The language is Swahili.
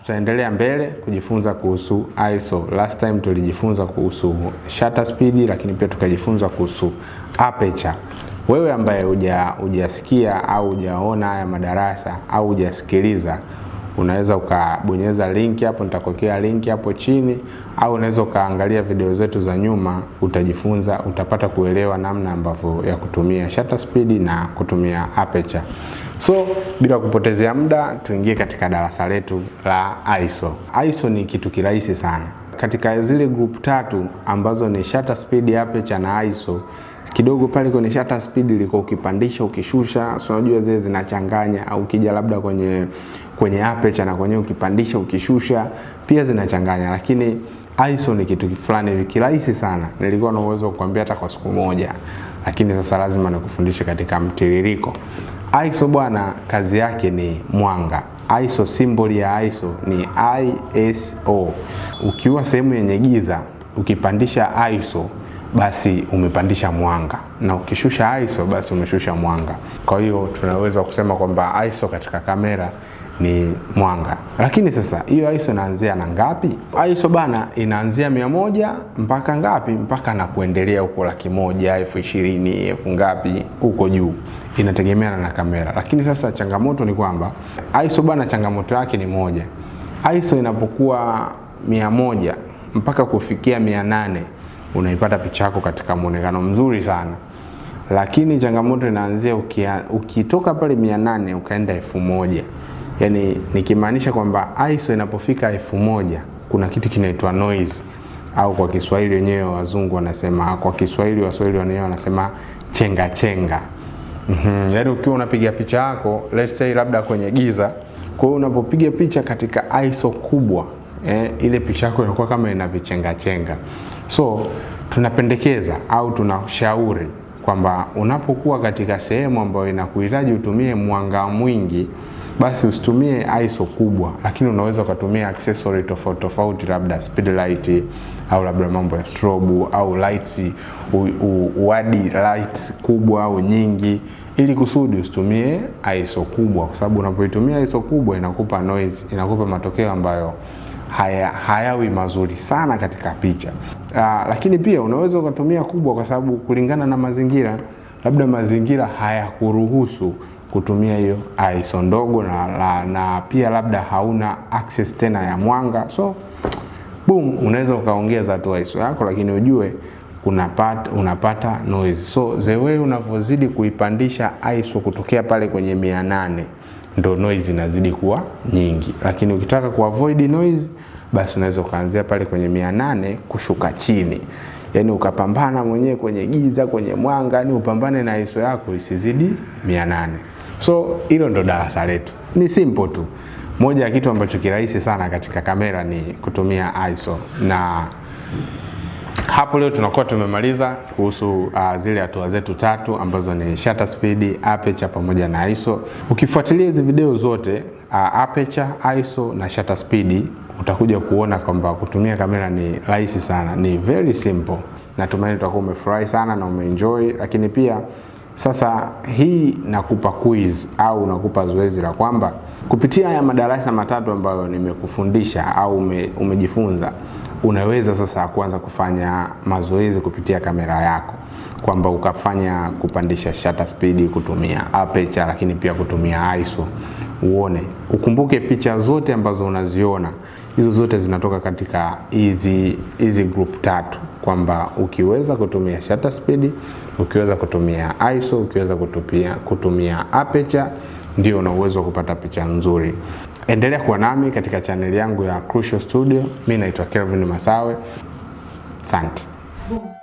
Tutaendelea mbele kujifunza kuhusu ISO. Last time tulijifunza kuhusu shutter speed, lakini pia tukajifunza kuhusu aperture. Wewe ambaye hujasikia au hujaona haya madarasa au hujasikiliza, unaweza ukabonyeza link hapo, nitakuwekea link hapo chini, au unaweza ukaangalia video zetu za nyuma, utajifunza, utapata kuelewa namna ambavyo ya kutumia shutter speed na kutumia aperture. So bila kupotezea muda, tuingie katika darasa letu la ISO. ISO ni kitu kirahisi sana. Katika zile group tatu ambazo ni shutter speed, aperture na ISO, kidogo pale kwenye shutter speed ilikuwa ukipandisha ukishusha, so unajua zile zinachanganya, au ukija labda kwenye aperture na kwenye ukipandisha ukishusha pia zinachanganya, lakini ISO ni kitu fulani hivi kirahisi sana. Nilikuwa na uwezo wa kukwambia hata kwa siku moja, lakini sasa lazima nikufundishe katika mtiririko. ISO bwana, kazi yake ni mwanga. ISO, symbol ya ISO ni ISO. Ukiwa sehemu yenye giza, ukipandisha ISO basi umepandisha mwanga, na ukishusha ISO basi umeshusha mwanga. Kwa hiyo tunaweza kusema kwamba ISO katika kamera ni mwanga. Lakini sasa hiyo ISO inaanzia na ngapi? ISO bana inaanzia 100 mpaka ngapi? Mpaka na kuendelea huko 100,000, 20,000, elfu ngapi huko juu, inategemeana na kamera. Lakini sasa changamoto ni kwamba ISO bana, changamoto yake ni moja. ISO inapokuwa 100 mpaka kufikia 800 unaipata picha yako katika muonekano mzuri sana. Lakini changamoto inaanzia ukitoka pale 800 ukaenda 1000. Yaani nikimaanisha kwamba ISO inapofika 1000 kuna kitu kinaitwa noise, au kwa Kiswahili wenyewe wazungu wanasema, kwa Kiswahili Waswahili wenyewe wanasema chenga chenga. Yaani ukiwa unapiga picha yako let's say labda kwenye giza, kwa hiyo unapopiga picha katika ISO kubwa, ile picha yako inakuwa kama ina vichenga chenga. So tunapendekeza au tunashauri kwamba unapokuwa katika sehemu ambayo inakuhitaji utumie mwanga mwingi, basi usitumie ISO kubwa, lakini unaweza ukatumia accessory tofauti tofauti, labda speed light au labda mambo ya strobe au lights, uadi lights kubwa au nyingi, ili kusudi usitumie ISO kubwa, kwa sababu unapoitumia ISO kubwa inakupa noise, inakupa matokeo ambayo hayawi mazuri sana katika picha. Lakini pia unaweza ukatumia kubwa, kwa sababu kulingana na mazingira, labda mazingira hayakuruhusu kutumia hiyo ISO ndogo, na pia labda hauna access tena ya mwanga, so boom, unaweza ukaongeza tu ISO yako, lakini ujue unapata noise. So the way unavyozidi kuipandisha ISO kutokea pale kwenye 800 ndo noise inazidi kuwa nyingi, lakini ukitaka kuavoid noise basi unaweza ukaanzia pale kwenye 800 kushuka chini, yaani ukapambana mwenyewe kwenye giza, kwenye mwanga, yani upambane na ISO yako isizidi 800. So hilo ndo darasa letu, ni simple tu. Moja ya kitu ambacho kirahisi sana katika kamera ni kutumia ISO, na hapo leo tunakuwa tumemaliza kuhusu zile hatua zetu tatu ambazo ni shutter speed, aperture pamoja na ISO. Ukifuatilia hizi video zote aperture, ISO na shutter speed, utakuja kuona kwamba kutumia kamera ni rahisi sana, ni very simple. Natumaini utakuwa umefurahi sana na umeenjoy, lakini pia sasa hii nakupa quiz au nakupa zoezi la kwamba kupitia haya madarasa matatu ambayo nimekufundisha au umejifunza, unaweza sasa kuanza kufanya mazoezi kupitia kamera yako, kwamba ukafanya kupandisha shutter speed, kutumia aperture, lakini pia kutumia ISO. Uone, ukumbuke picha zote ambazo unaziona hizo zote zinatoka katika hizi group tatu, kwamba ukiweza kutumia shutter speed, ukiweza kutumia ISO, ukiweza kutumia aperture, ndio una uwezo wa kupata picha nzuri. Endelea kuwa nami katika chaneli yangu ya Crucial Studio. Mimi naitwa Kelvin Masawe. Asante. Boom.